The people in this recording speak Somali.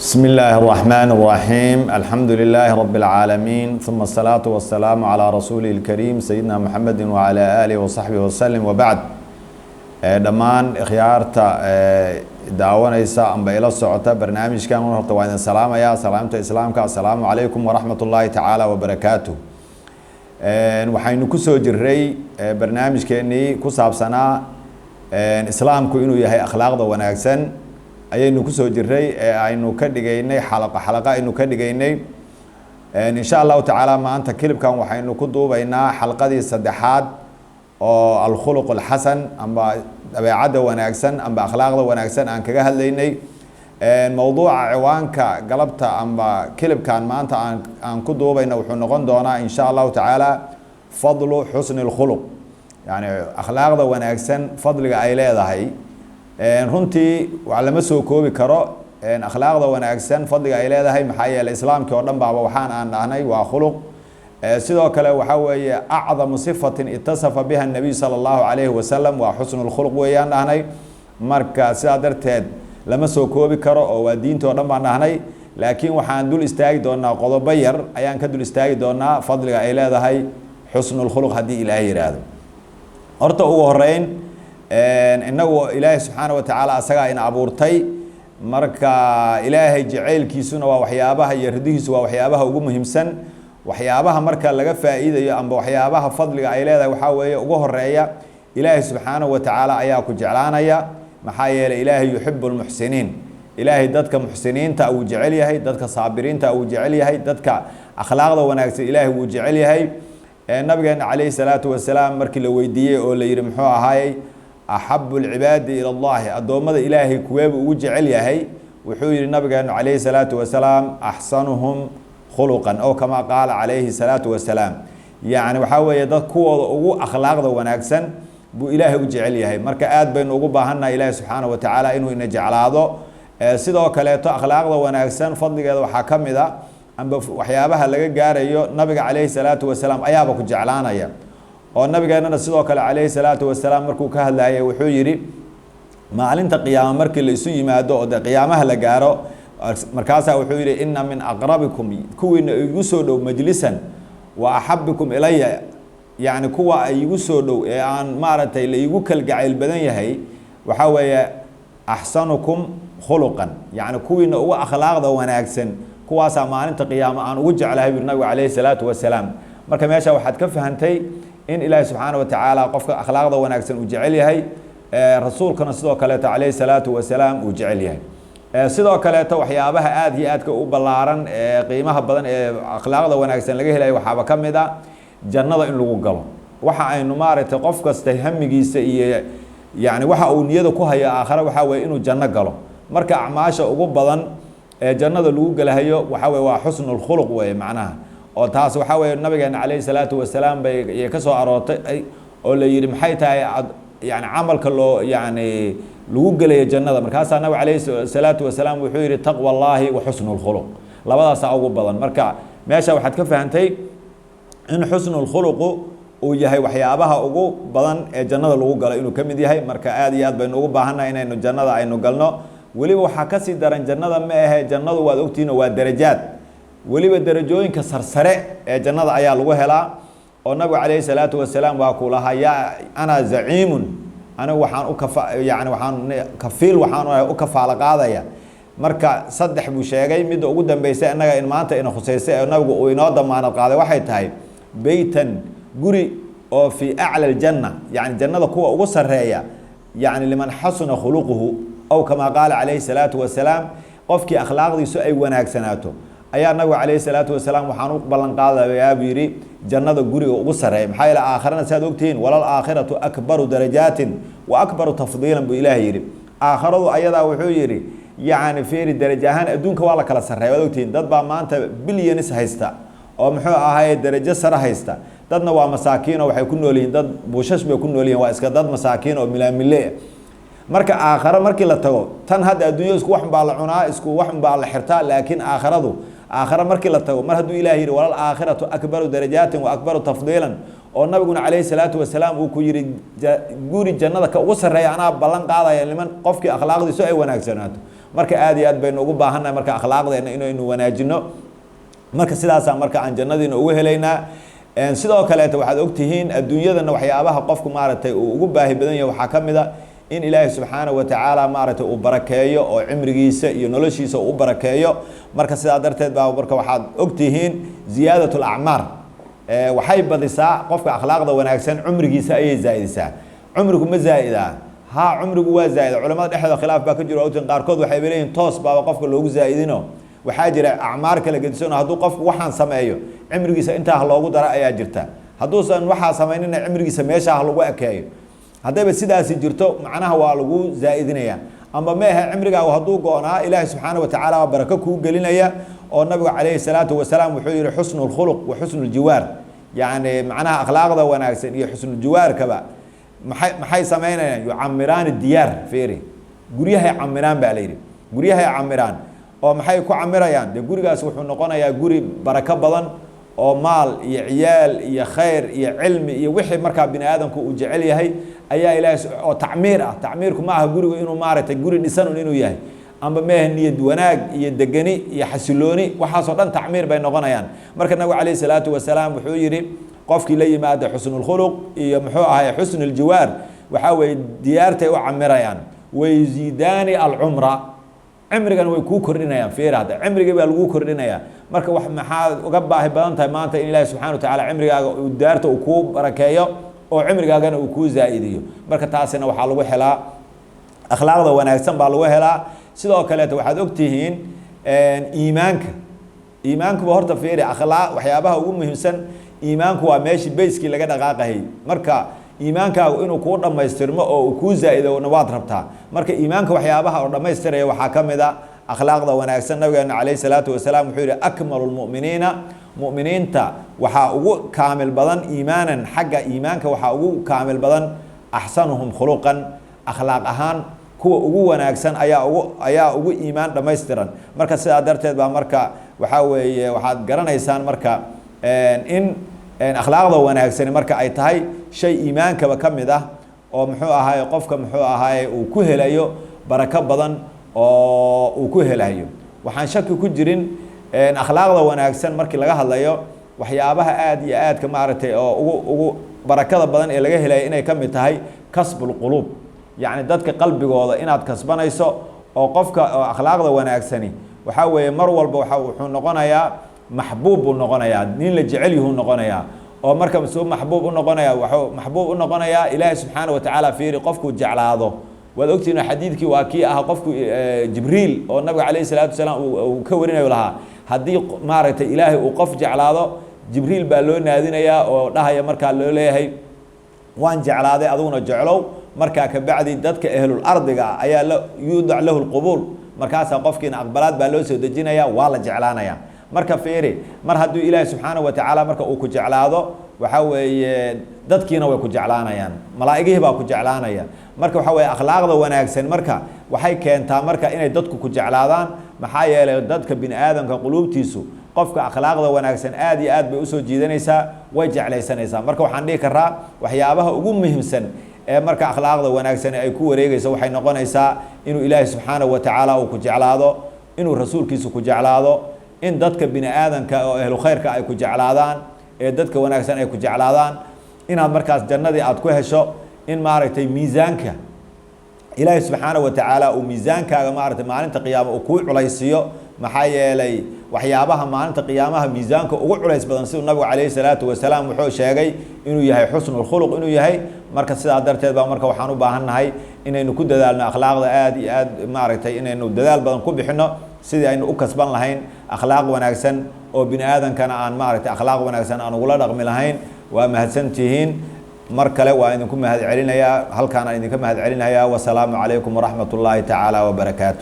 بسم الله الرحمن الرحيم، الحمد لله رب العالمين، ثم الصلاة والسلام على رسوله الكريم سيدنا محمد وعلى آله وصحبه وسلم، وبعد. Dhammaan ikhyaarta daawanaysa amba ila socota barnaamijkan, horta waa idin salaamayaa salaamta Islaamka: assalaamu calaykum waraxmat ullaahi tacaala wabarakaatuh. Waxaynu kusoo jiray barnaamijkeenii ku saabsanaa Islaamku inuu yahay akhlaaqda wanaagsan ayaynu kusoo jiray, ee aynu ka dhigaynay xalaqo xalaqa aynu ka dhigaynay. Insha Allahu tacaala, maanta kilibkan waxaynu ku duubaynaa xalqadii saddexaad oo alkhuluq alxasan amba dabeecadda wanaagsan amba akhlaaqda wanaagsan aan kaga hadlaynay. Mowduuca ciwaanka galabta amba kilibkan maanta aan ku duubayna wuxuu noqon doonaa, insha Allahu tacaala, fadlu xusni اlkhuluq, yani akhlaaqda wanaagsan fadliga ay leedahay. Runtii waa lama soo koobi karo akhlaaqda wanaagsan fadliga ay leedahay, maxaa yeeley Islaamkii oo dhan baaba waxaan aan dhahnay waa khuluq. Sidoo kale waxaa weeye acdamu sifatin itasafa biha nabiy sala Allahu calayhi wasalam waa xusnu lkhuluq weeyaan dhahnay. Marka sidaa darteed lama soo koobi karo oo waa diinta oo dhan baan dhahnay, laakiin waxaan dul istaagi doonaa, qodobo yar ayaan ka dul istaagi doonaa fadliga ay leedahay xusnu lkhuluq, haddii Ilaahay yidhaahdo. Horta ugu horeyn, inagu Ilaahay subxaana wa tacaala asagaa ina abuurtay. Marka Ilaahay jacaylkiisuna waa waxyaabaha iyo ridihiisu waa waxyaabaha ugu muhiimsan. Waxyaabaha marka laga faa'iidayo amba waxyaabaha fadliga ay leedahay waxaa weeye ugu horeeya, Ilaahay subxaanahu wa tacaala ayaa ku jeclaanaya, maxaa yeelay Ilaahay yuxibu lmuxsiniin. Ilaahay dadka muxsiniinta wuu jecel yahay, dadka saabiriinta wuu jecel yahay, dadka akhlaaqda wanaagsan Ilaahay wuu jecel yahay. Nabigeena calayhi salaatu wasalaam markii la weydiiyey oo la yihi, muxuu ahaayey axabu lcibaadi ila Allahi, addoommada Ilaahay kuweebu ugu jecel yahay? Wuxuu yihi nabigeenu calayhi salaatu wasalaam: axsanuhum khuluqan, oo kamaa qaala calayhi salaatu wasalaam. Yacni waxaa weeye dad kuwooda ugu akhlaaqda wanaagsan buu Ilaahay u jecel yahay. Marka aad baynu ugu baahannahay Ilaahay subxaana wa tacaala inuu ina jeclaado. Sidoo kaleeto akhlaaqda wanaagsan fadligeeda waxaa ka mid a amba waxyaabaha laga gaarayo, nabiga calayhi salaatu wasalaam ayaaba ku jeclaanaya. Oo nabigeennana sidoo kale calayhi salaatu wasalaam markuu ka hadlayay wuxuu yidhi, maalinta qiyaama markii la isu yimaado oo dee qiyaamaha la gaaro, markaasaa wuxuu yihi: ina min aqrabikum, kuwiina igu soo dhow, majlisan wa axabikum ilaya, yacni kuwa igu soo dhow ee aan maaragtay la igu kalgacayl badan yahay, waxaa weeye axsanukum khuluqan, yacni kuwiina ugu akhlaaqda wanaagsan, kuwaasaa maalinta qiyaamo aan ugu jeclahay, buri nabigu calayhi salaatu wasalaam. Marka meesha waxaad ka fahantay in Ilaahi subxaana wa tacaala qofka akhlaaqda wanaagsan uu jecel yahay, rasuulkana sidoo kaleeto calayhi salaatu wasalaam uu jecel yahay. Sidoo kaleeto waxyaabaha aada iyo aadka u ballaaran ee qiimaha badan ee akhlaaqda wanaagsan laga helayo waxaaba ka mid a jannada in lagu galo. Waxa aynu maaragtay qof kasta hamigiisa iyo yani waxa uu niyada ku hayo aakhare waxaa weye inuu janno galo. Marka acmaasha ugu badan ee jannada lagu gelahayo waxaa weye waa xusnu lkhuluq weye macnaha. Oo taas waxaa weye nabigeena calayhi salaatu wasalaam bay ka soo aroortay oo la yidhi, maxay tahay yani camalka loo yani lagu gelayo jannada? Markaasaa nabig calayhi salaatu wasalaam wuxuu yihi: taqwa Allahi wa xusnu lkhuluq. Labadaasaa ugu badan. Marka meesha waxaad ka fahantay in xusnu lkhuluqu uu yahay waxyaabaha ugu badan ee jannada lagu galo inuu ka mid yahay. Marka aad iyo aad baynu ugu baahannahay inaynu jannada aynu galno. Weliba waxaa kasii daran, jannada ma ahe, jannadu waad ogtihiin waa darajaad, weliba darajooyinka sarsare ee jannada ayaa lagu helaa. Oo nabigu calayhi salaatu wasalaam waa ku lahaa: yaa ana zaciimun, anigu waxaan u kafa yani waxaan kafiil, waxaan u kafaalo qaadaya. Marka saddex buu sheegay. Midda ugu dambeysa innaga in maanta ina khuseysay ee nabigu uu inoo damaanad qaaday waxay tahay beytan, guri oo fii acla aljanna, yani jannada kuwa ugu sareeya, yani liman xasuna khuluquhu, aw kamaa qaala calayhi salaatu wasalaam. Qofkii akhlaaqdiisu ay wanaagsanaato ayaa nabigu calayhi salaatu wasalaam waxaan u ballan qaadayaa, buu yidhi, jannada guriga ugu sarreeya. Maxaa yeele aakharana saad ogtihiin, walal aakhiratu akbaru darajaatin wa akbaru tafdiilan, buu Ilaahay yidhi. Aakharadu ayadaa wuxuu yidhi, yacni feeri darajo ahaan adduunka waa la kala sarreeya. Waad ogtihiin, dad baa maanta bilyanis haysta oo muxuu ahaye darajo sare haysta, dadna waa masaakiin oo waxay ku nool yihiin dad buushash bay ku nool yihiin, waa iska dad masaakiin oo milaamile. Marka aakhare markii la tago, tan hadda adduunya isku wax unbaa la cunaa, isku wax unbaa la xirtaa, laakiin aakharadu, aakhare markii la tago, mar hadduu Ilaah yidhi walal aakhiratu akbaru darajaatin wa akbaru tafdiilan, oo nabiguna calayhi salaatu wasalaam uu ku yidhi guri jannada ka ugu sarreeya anaa ballan qaadaya liman, qofkii akhlaaqdiisu ay wanaagsanaato. Marka aad iyo aad baynu ugu baahannahay marka akhlaaqdeena inaynu wanaajino. Marka sidaasaa marka aan jannadiina ugu helaynaa. Sidoo kaleeta waxaad ogtihiin adduunyadana waxyaabaha qofku maaragtay uu ugu baahi badan yahay waxaa ka mid a in Ilaahay subxaanahu watacaala maaragtay uu barakeeyo oo cimrigiisa iyo noloshiisa uu u barakeeyo. Marka sidaa darteed baa marka waxaad ogtihiin ziyaadat alacmaar waxay badisaa qofka akhlaaqda wanaagsan, cumrigiisa ayay zaa'idisaa. Cumrigu ma zaa'idaa? Haa, cumrigu waa zaa'ida. Culamada dhexdooda khilaaf baa ka jiro. Ogtiin qaarkood waxay leeyihin toos baaba qofka loogu zaa'idino. Waxaa jira acmaar kala gedisan oo hadduu qofku waxaan sameeyo cimrigiisa intaa ha loogu dara ayaa jirta, hadduusan waxaa samaynina cimrigiisa meeshaa ha lagu ekeeyo. Haddayba sidaasi jirto, macnaha waa lagu zaa'idinaya. Amba ma ahe, cimrigaagu hadduu go-naa, Ilaahay subxaana wa tacaala waa barako kuu gelinaya. Oo nabigu calayhi salaatu wasalaam wuxuu yihi: xusnu lkhuluq wa xusnu ljiwaar. Yacni macnaha akhlaaqda wanaagsan iyo xusnuljiwaarkaba maxay samaynayaan? Yucamiraani diyaar. Fiiri, guryahay camiraan baa la yidhi, guryahay camiraan. Oo maxay ku camirayaan? Dee gurigaas wuxuu noqonayaa guri barako badan oo maal iyo ciyaal iyo khayr iyo cilmi iyo wixii markaa bini aadamku uu jecel yahay ayaa Ilaahay oo tacmiir ah. Tacmiirku ma aha gurigu inuu maaragtay guri dhisan un inuu yahay, amba meeh niyad wanaag iyo degani iyo xasilooni, waxaasoo dhan tacmiir bay noqonayaan. Marka nabigu calayhi salaatu wasalaam wuxuu yidhi: qofkii la yimaada xusnulkhuluq iyo muxuu ahay xusnuljiwaar, waxaa weeye diyaartay u camirayaan, wayziidaani alcumra, cimrigana way kuu kordhinayaan. Fiir hadda, cimrigii baa laguu kordhinayaa. Marka wax maxaad uga baahi badan tahay maanta in Ilaahi subxana wa tacaala cimrigaaga uu daarta uu kuu barakeeyo oo cimrigaagana uu kuu zaa'idiyo? Marka taasina waxaa lagu helaa akhlaaqda wanaagsan baa lagu helaa. Sidoo kaleeto waxaad ogtihiin iimaanka, iimaankuba horta fiiri, akhlaaq waxyaabaha ugu muhiimsan iimaanku waa meeshii bayskii laga dhaqaaqayay. Marka iimaankaagu inuu kuu dhammaystirmo oo uu kuu zaa-idona waad rabtaa. Marka iimaanka waxyaabaha oo dhammaystiraya waxaa ka mid a akhlaaqda wanaagsan. Nabigeena calayhi salaatu wasalaam wuxuu yihi: akmalu lmu'miniina, mu'miniinta waxaa ugu kaamil badan iimaanan, xagga iimaanka waxaa ugu kaamil badan, axsanuhum khuluqan, akhlaaq ahaan kuwa ugu wanaagsan ayaa ugu iimaan dhammaystiran. Marka sidaa darteed baa marka waxaa weeye waxaad garanaysaan marka in akhlaaqda wanaagsani marka ay tahay shay iimaankaba ka mid ah oo muxuu ahaay qofka muxuu ahaay uu ku helayo barako badan oo uu ku helayo. Waxaan shaki ku jirin akhlaaqda wanaagsan markii laga hadlayo waxyaabaha aad iyo aadka maaragtay oo ugu barakada badan ee laga helayo inay ka mid tahay kasbulquluub, yacni dadka qalbigooda inaad kasbanayso. Oo qofka oo akhlaaqda wanaagsani waxaa weeye mar walba waxa wuxuu noqonayaa maxbuub buu noqonayaa, nin la jecel yuhuu noqonayaa. Oo marka suu maxbuub u noqonaya? Waxuu maxbuub u noqonayaa Ilaahay subxaana wa tacaala. Fiiri, qofkuu jeclaado, waad ogtihiin xadiidkii waa kii ahaa qofku Jibriil oo nabiga calayhi salaatu wasalaam uu ka warinayo lahaa: haddii maaragtay Ilaahay uu qof jeclaado, Jibriil baa loo naadinayaa oo dhahaya, markaa loo leeyahay: waan jeclaaday, adiguna jeclow. Markaa kabacdi dadka ehlul ardiga ah ayaa la yuudac lahu lqubuul, markaasaa qofkiina aqbalaad baa loo soo dejinaya, waa la jeclaanaya. Marka fiiri, mar hadduu Ilaahi subxaana wa tacaala marka uu ku jeclaado, waxaa weeye dadkiina way ku jeclaanayaan, malaa'igihii baa ku jeclaanaya. Marka waxaa weeye akhlaaqda wanaagsan marka waxay keentaa marka inay dadku ku jeclaadaan, maxaa yeelay dadka bini aadamka quluubtiisu qofka akhlaaqda wanaagsan aad iyo aad bay usoo jiidanaysaa, way jeclaysanaysaa. Marka waxaan dhihi karaa waxyaabaha ugu muhiimsan ee marka akhlaaqda wanaagsan ay ku wareegayso waxay noqonaysaa inuu Ilaahi subxaanahu wa tacaala uu ku jeclaado, inuu rasuulkiisu ku jeclaado, in dadka bini aadamka oo ehlu khayrka ay ku jeclaadaan, ee dadka wanaagsan ay ku jeclaadaan, inaad markaas jannadii aad ku hesho, in maaragtay miisaanka Ilaahi subxaanahu wa tacaala uu miisaankaaga maaragtay maalinta qiyaama uu kuu culaysiiyo. Maxaa yeelay waxyaabaha maalinta qiyaamaha miisaanka ugu culays badan, siduu nabigu calayhi salaatu wasalaam wuxuu sheegay inuu yahay xusnulkhuluq inuu yahay. Marka sidaa darteed baa marka waxaan u baahan nahay inaynu ku dadaalno akhlaaqda aad iyo aad, maaragtay inaynu dadaal badan ku bixino sidii aynu u kasban lahayn akhlaaq wanaagsan oo bini aadamkana aan maaragtay akhlaaq wanaagsan aan ugula dhaqmi lahayn. Waa mahadsantihiin. Mar kale waa idinku mahad celinayaa, halkaan aan idinka mahad celinayaa. Wasalaamu calaykum waraxmat ullaahi tacaala wabarakaatu.